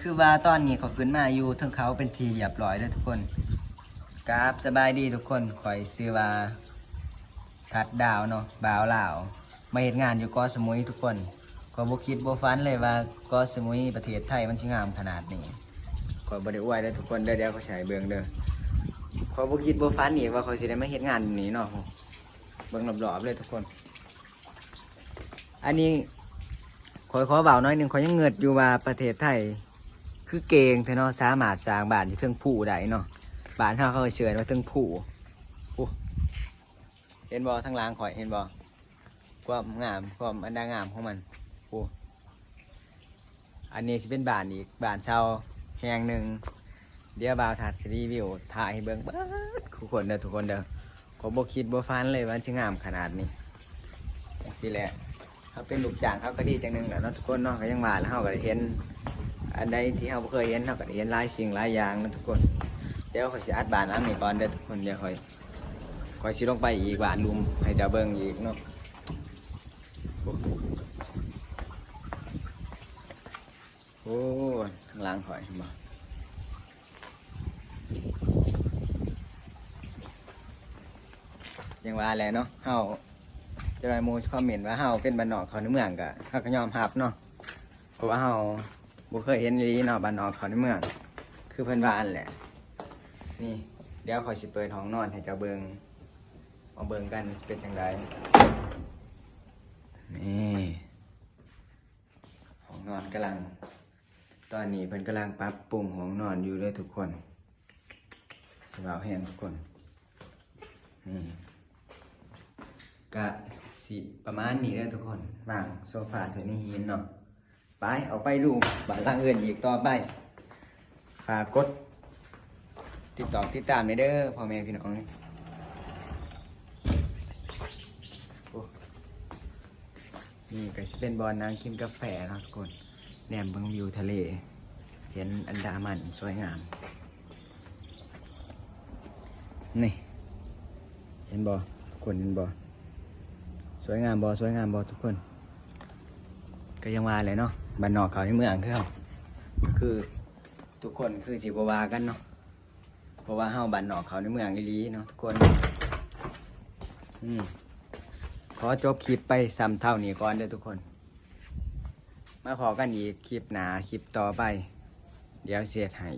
ຄືວ່າຕອນນີ້ຂ້ອຍຂຶ້ນມາຢູ່ເທິງເຂົາເປັນທີ່ຮຽບຮ້ອຍເດີທຸກຄົນ. ກາບສະບາຍດີທຸກຄົນ, ຂ້ອຍຊື່ວ່າ ທັດດາວເນາະ, ບ່າວລາວ ມາເຮັດງານຢູ່ເກາະສະໝຸຍທຸກຄົນ. ຂ້ອຍບໍ່ຄິດບໍ່ຝັນເລີຍວ່າເກາະສະໝຸຍປະເທດໄທມັນຊິງາມຂະໜາດນີ້. ຂ້ອຍບໍ່ໄດ້ອວຍເດີທຸກຄົນເດີ, ດຽວຂ້ອຍຊິໃຫ້ເບິ່ງເດີ. ຂ້ອຍບໍ່ຄິດບໍ່ຝັນອີກວ່າຂ້ອຍຊິໄດ້ມາເຮັດງານຢູ່ນີ້ເນາະ. ເບິ່ງລອບໆເລີຍທຸກຄົນ. ອັນນີ້ຂ້ອຍຂໍເວົ້າໜ້ອຍໜຶ່ງ, ຂ້ອຍຍັງງຶດຢູ່ວ່າປະເທດໄທຄືເກັ່ງແທ້ເນາະ, ສາມາດສ້າງບ້ານຢູ່ເທິງພູໄດ້ເນາະ. ບ້ານເຮົາເຂົາເອີ້ນວ່າເທິງພູ. ໂອ້ ເຫັນບໍ່ ທາງຫຼັງຂ້ອຍ ເຫັນບໍ່ ຄວາມງາມ ຄວາມອັນດາງາມຂອງມັນ. ໂອ້ ອັນນີ້ຊິເປັນບ້ານອີກ ບ້ານເຊົ່າແຫ່ງໜຶ່ງ. ດຽວບ່າວທັດຊິຣີວິວຖ່າຍໃຫ້ເບິ່ງເບິດທຸກຄົນເດີ ທຸກຄົນເດີ. ຂ້ອຍບໍ່ຄິດບໍ່ຝັນເລີຍວ່າມັນຊິງາມຂະໜາດນີ້. ຈັ່ງຊີ້ແຫຼະ ເຮົາເປັນລູກຈ້າງເຮົາກໍດີຈັ່ງໜຶ່ງແຫຼະເນາະທຸກຄົນເນາະ. ກໍຍັງວ່າແຫຼະ ເຮົາກໍໄດ້ເຫັນ ອັນໃດທີ່ເຮົາບໍ່ເຄີຍເຫັນ ເຮົາກໍໄດ້ເຫັນຫຼາຍສິ່ງຫຼາຍຢ່າງເນາະທຸກຄົນ. ດຽວຂ້ອຍຊິອັດບ້ານຫຼັງນີ້ກ່ອນເດີທຸກຄົນ, ດຽວຂ້ອຍ ຂ້ອຍຊິລົງໄປອີກ ວາດຮູມໃຫ້ເຈົ້າເບິ່ງອີກເນາະ. ໂອ້ ໂອ້ ທາງຫຼັງຂ້ອຍເຫັນບໍ່? ຢ່າງວ່າແຫຼະເນາະ, ເຮົາ ຈະໄດ້ໝູ່ຄອມເມັນວ່າເຮົາເປັນບ້ານນອກເຂົ້າໃນເມືອງ ກະ ເຮົາກໍຍອມຮັບເນາະ, ເພາະວ່າເຮົາບໍ່ເຄີຍເຫັນອີ່ຫຼີເນາະ ບ້ານນອກເຂົ້າໃນເມືອງ ຄືເພິ່ນວ່າຫັ້ນແຫຼະ. ນີ້ ດຽວຂ້ອຍຊິເປີດຫ້ອງນອນໃຫ້ເຈົ້າເບິ່ງ, ມາເບິ່ງກັນຊິເປັນຈັ່ງໃດ. ນີ້ ຫ້ອງນອນກຳລັງ ຕອນນີ້ເພິ່ນກຳລັງປັບປຸງຫ້ອງນອນຢູ່ເດີທຸກຄົນ. ສະບາຍແຮງທຸກຄົນ. ນີ້ ກະຊິປະມານນີ້ເດີທຸກຄົນ, ວາງໂຊຟາໃສ່ໃນຫີນເນາະ. ໄປ ອອກໄປດູບ້ານຫຼັງອື່ນອີກຕໍ່ໄປ. ຝາກກົດຕິດຕອກຕິດຕາມແດ່ເດີພໍ່ແມ່ພີ່ນ້ອງ. ໂອ້ ນີ້ກໍຊິເປັນບ່ອນນັ່ງກິນກາແຟເນາະທຸກຄົນ, ແນມເບິ່ງວິວທະເລ ເຫັນອັນດາມັນສວຍງາມ. ນີ້ ເຫັນບໍ່ ທຸກຄົນເຫັນບໍ່? ສວຍງາມບໍ່ ສວຍງາມບໍ່ທຸກຄົນ? ກໍຍັງວ່າແຫຼະເນາະ ບ້ານນອກເຂົ້າໃນເມືອງຄືເຮົາ ກໍຄືທຸກຄົນຄືຊິບໍ່ວ່າກັນເນາະ, ເພາະວ່າເຮົາບ້ານນອກເຂົ້າໃນເມືອງອີ່ຫຼີເນາະທຸກຄົນ. ອືມ ຂໍຈົບຄລິບໄປສ່ຳເທົ່ານີ້ກ່ອນເດີທຸກຄົນ, ມາພໍ້ກັນອີກຄລິບໜ້າ ຄລິບຕໍ່ໄປ ດຽວຊິເຮັດໃຫ້.